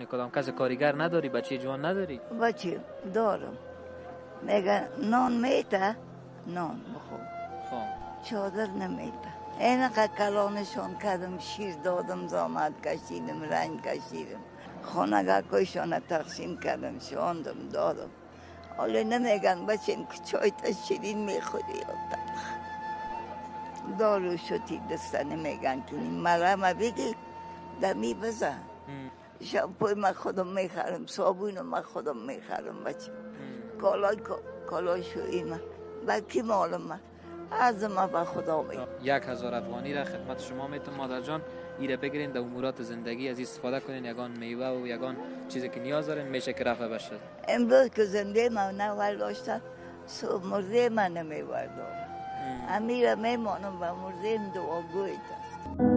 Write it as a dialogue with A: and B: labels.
A: کدام کس کاریگر نداری؟ بچه جوان نداری؟
B: بچه دارم، میگه نان میته، نان بخور.
A: خب.
B: چادر نمیته. اینقدر کلانشان کردم، شیر دادم، زامت کشیدم، رنگ کشیدم، خانه کایشان تقسیم کردم، شاندم دادم. حالا نمیگن بچیم که چای تا شیرین میخوری یا تلخ. دارو شدی دسته نمیگن که مرم بگی دمی بزن. شامپوی من خودم میخرم، صابون من خودم میخرم بچه. کالای کالای شویی من با کی مال من از ما به خدا می
A: 1000 افغانی را خدمت شما میتم مادر جان، ایره بگیرین در امورات زندگی از استفاده کنین، یگان میوه و یگان چیزی که نیاز دارین میشه که رفع بشه.
B: امروز که زنده من نورداشتم، صبح مرده من نمیوردم. امیره میمانم و مرده دعاگوی است.